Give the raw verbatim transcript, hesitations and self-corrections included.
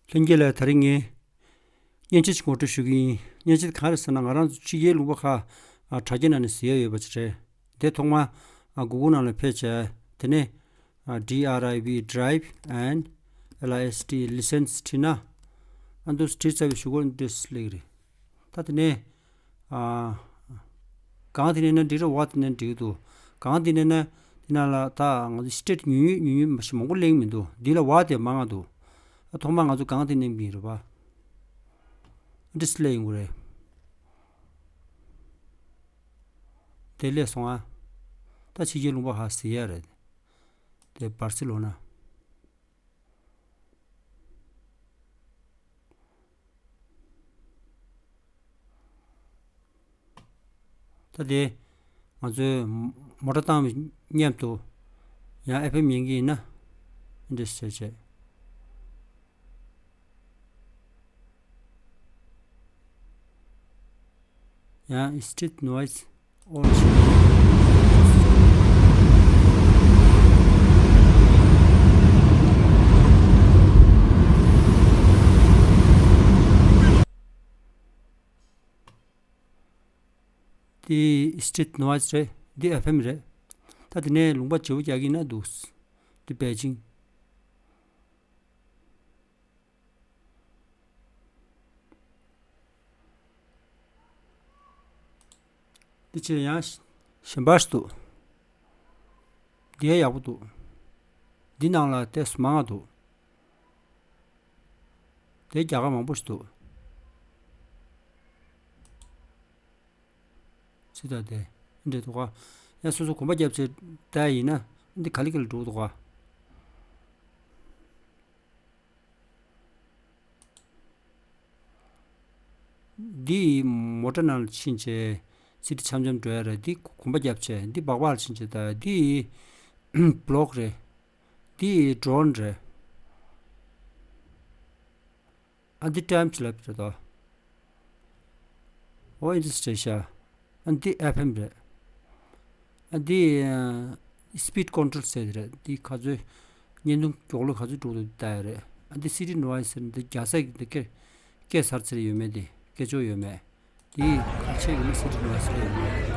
ལྷན་རྒྱས་ལ་དེ་རིང་ངས་མཉེན་ཆས་ཤིག་ངོ་སྤྲོད་ཞུ་གི་ཡིན། མཉེན་ཆས་དེ་གང་རེད་ཟེར་ན། ང་རང་ཚོ་ཕྱི་རྒྱལ་ལུང་པ་ཁག་ཨ་དྲ་རྒྱའི་ནང་ནས་ཟེར་ཡ་ཡོད་པ་ཅིག་རེད། དེ་ཐོག་མ་ཨ་Google་ནང་ལ་ཕེབས་བྱས། དེ་ནས་ཨ་D R I V, drive, and L I S T, license བྲིས་ན། ཨ་འདུག་བྲིས་ཚར་བའི་གཞུག་གུར་འདི་འདྲས་སླེབས་ཀྱི་རེད། ད་དེ་ནས་ཨ་གང་དེ་ནས་ན་འགྲིག་རེད། what་ནས་འགྲིག་འདུག་གང་དེ་ནས་ན་དེ་ནང་ལ་ད་ང་ཚོ་state་ཉུང་ཉུང་ཉུང་ཉུང་མ་ཞིག་མང་པོ་གླེང་མི་འདུག་འདི་ལ་what་དེ་མང་ང་འདུག་ཨ་ཐོག་མ་ང་ཚོ་གང་དེ་ནས་མི་རེད་པ། འདི་སླེབས་ཡོང་གི་རེད། དེ་སླེབས་སོང་ཨ། ད་ཕྱི་རྒྱལ་ལུང་པ་ཧ་ཟེར་ཡ་རེད། དེ་Barcelona། ད་དེ་ང་ཚོས་མོ་ཊ་བཏང་བའི་མཉམ་དུ་ཡང་ཨེཕ་ཨེམ་ཉན་གྱི་ཡིན་ན་འདི་འདྲས་བྱས་བྱས། ཡང་state noise all འདི་state noise་རེད། འདི་ཨེཕ་ཨེམ་རེད། ད་དེ་ནས་ལུང་པ་བརྗེ་པོ་རྒྱག་གི་ན་འདུག་འདི་པེ་ཅིང་། འདི་ཕྱིར་ཡང་གཞན་པ་ཞིག་འདུག་འདི་ཡང་ཡག་པོ་འདུག་འདི་ནང་ལ་ཏོག་ཙམ་མང་ང་འདུག་དེ་རྒྱ་གར་མང་པོ་ཞིག་འདུག་ཅི་ལྟར་དེ་འདྲ་འདུག་ག་ཡང་སོ་སོ་གོམ་པ་རྒྱབ་བྱས་བལྟས་ཡིན་ན་འདི་ག་ལེ་ག་ལེ་འགྲོ་འདུག་ག་འདི་མོ་ཊ་ནང་ལ་ཕྱིན་བྱས་སི་ཊི་འཆམ་འཆམ་འགྲོ་ཡ་རེད། འདི་གོམ་པ་རྒྱབ་བྱས་འདི་སྦག་སྦག་ལ་ཕྱིན་བྱས་ད་འདི་བྷི་ལོག་རེད། འདི་ཌོ་རོན་རེད། ཨ་འདི་ཊེམ་ཅིག་ལབ་རེད་དོ། ཨོ་ཨིན་ཌི་སི་ཊི་རེད་ཤག་ཨ་འདི་ཨེཕ་ཨེམ་རེད། ཨ་འདི་ཨ་སི་པིཌ་ཀོན་ཊོལ་ཟེར་དེ་རེད། འདི་ག་ཚོད་བརྙན་ཐུང་མགྱོགས་ལོ་ག་ཚོད་འགྲོ་འདུག་ལྟ་ཡ་རེད། ཨ་འདི་སི་ཊི་ནོ་ཡིས་ཟེར་འདི་རྒྱ་སེ་གི་འདི་སྐད་སྐད་ཚར་ཚར་ཡོད་མེད། འདི་སྐད་ཅོར་ཡོད་མེད། འདི་ཁ་ཆེ་གི་ནི་སི་ཊི་ནོ་ཡིས་ཟེར་ཡོད་མེད།